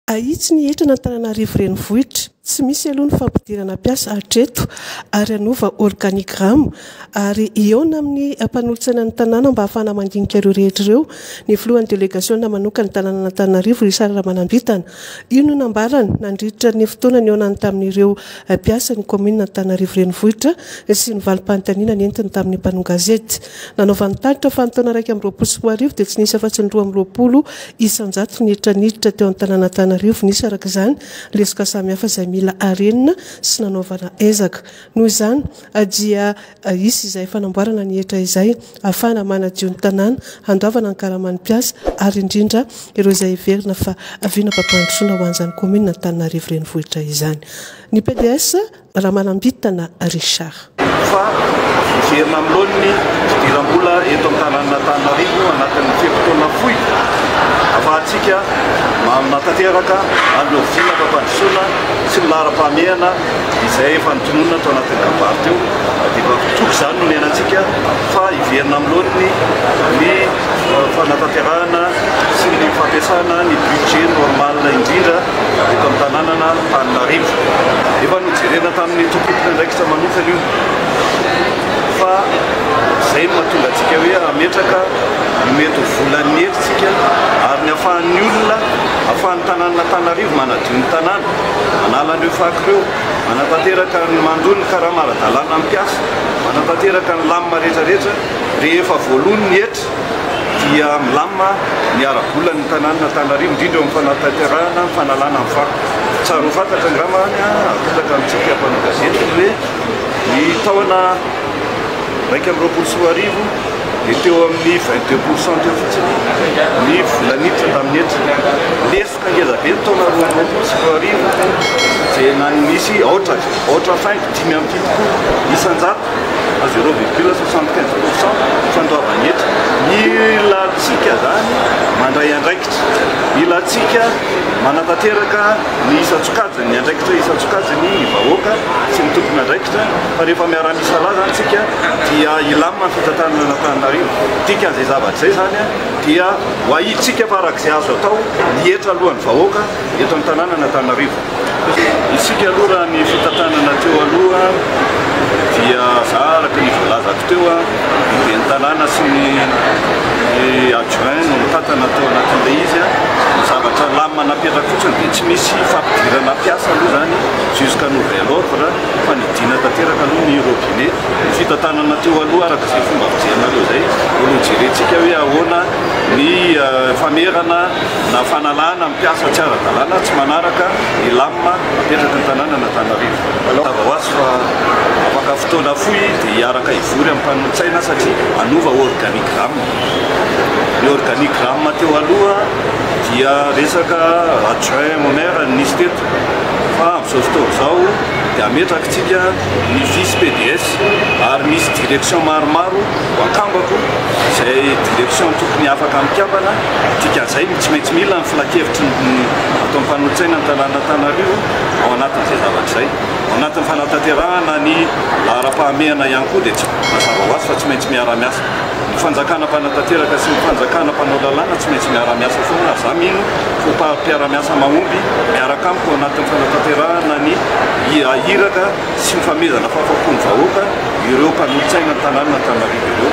Ahitsy ny hetran'Antananarivo Renivohitra. Tsy misy aloha ny fampidirana mpiasa hatreto ary hanova organigramme ary hihaona amin'ny mpanolotsaina ny tanàna mba hahafahana mandinika ireo rehetra ireo ny filohan'ny delegasiona manokan'ny tanànan'Antananarivo Richard Ramanambintana. Io no nambarany nandritra ny fotoana nihaonany tamin'ireo mpiasan'ny kaominina Antananarivo Renivohitra sy ny valim-panontaniana nentiny tamin'ny mpanao gazety. Nanaovany tatitra fa ny taona 2021 dia tsy nisy afa-tsy ny 22% ny hetra niditra teo an-tanàn'Antananarivo. Nisy araka izany lesoka samihafa izay mila harenina sy nanaovana ezaka. Noho izany dia hisy izay fanamboarana ny hetra izay ahafahana manadio ny tanàna, handoavana ny karaman'ny mpiasa ary indrindra ireo izay heverina fa vinam-pampandrosoana ho an'izany kaominina Antananarivo Renivohitra izany. Ny pds. Ramanambintana Richard. Fa hiverina amin'ny laoniny ny fidiram-bola eto amin'ny tanànan'Antananarivo anatin'ny fe-potoana fohy ahafahantsika manatanteraka an'ireo vinam-pampandrosoana sy ny laharam-pahamehana izay efa notononina tao anatin'ny kabary teo. Dia efa toky izany no niainantsika fa hiverina amin'ny laoniny ny fanatanterahana sy ny fampiasana ny budget normal indrindra eto amin'ny tanànan'Antananarivo. Efa nojerena tamin'ny tompon'andraikitra manokana io fa izay no mahatonga antsika hoe hametraka ny mety ho volan'ny hery tsika ary ny ahafahan'ny olona, ahafahan'ny tanànan'Antananarivo manadio ny tanàna, manala an'ireo fako ireo, manatanteraka ny mandoa ny karama ara-dalàna ny mpiasa, manatanteraka ny lamina rehetra rehetra rehefa voaloa ny hetra. dia milamina ny ara-bolan'ny tanànan'Antananarivo, indrindra eo amin'ny fanatanterahana ny fanalana ny fako. Tsara ho fantatra angamba any, apetraka amintsika mpanao gazety ny hoe ny taona 2021 dia teo amin'ny 22% teo fotsiny ny vola niditra tamin'ny hetra. Lesoka ngeza be ny taona 2022 izay nisy aotra, aotra faingo 75%. À 0,75% fandoavana hetra. Mila antsika zany mandray andraikitra, mila antsika manatanteraka ny isan-tsokajiny, ny andraikitra isan-tsokajiny ny vahoaka sy ny tompon'andraikitra fa rehefa miara-misalahy zany tsika dia hilamina ny fitantanana an'Antananarivo. Dikan'izay zavatra izay zany dia ho ahitsika fa araka izay azo atao ny hetra alohan'ny vahoaka eto an-tanànan'Antananarivo. Isika aloha raha ny fitantanana teo aloha dia za araka ny voalazako teo ny ben'ny tanàna sy ny adjoint no mitantana teo anatin'ilay izy. Ny zavatra lamina napetraka fotsiny dia tsy misy fampidirana mpiasa aloha izany jusqu'à nouvel ordre fa nidina tanteraka aloha ny robinet. Ny fitantanana teo aloha araka izay fomba fijerinareo izay mbola hojerentsika hoe ahoana ny famerana na fanalana ny mpiasa tsy ara-dalàna tsy manaraka ny lamina apetraky ny tanànan'Antananarivo. Mazava ho azy fa afaka fotoana fohy dia hiaraka hivory amin'ny mpanolotsaina satria hanova organigramme. Ny organigramme teo aloha dia resaka adjoint au maire no nisy teto fa amin'izao fotoana izao dia ametrakitsika ny vice PDS ary misy direction maromaro ho akambako izay direction tokony afaka mikambana. Dikan'izay, tsy maintsy mila ny filankevitry ny atao mpanolotsaina ny tanànan'Antananarivo ao anatin'izay zavatra izay. Ao anatin'ny fanatanterahana ny laharam-pahamehana ihany koa dia tsy mazava ho azy fa tsy maintsy miara-miasa. Ny fanjakana mpanatanteraka sy ny fanjakana mpanao lalàna tsy maintsy miara-miasa foana ary za mino fa mpiara-miasa mahomby miaraka amiko ao anatin'ny fanatanterahana ny iraka sy ny fanomezana fahafapo ny vahoaka ireo mpanolotsaina ny tanànan'Antananarivo ireo.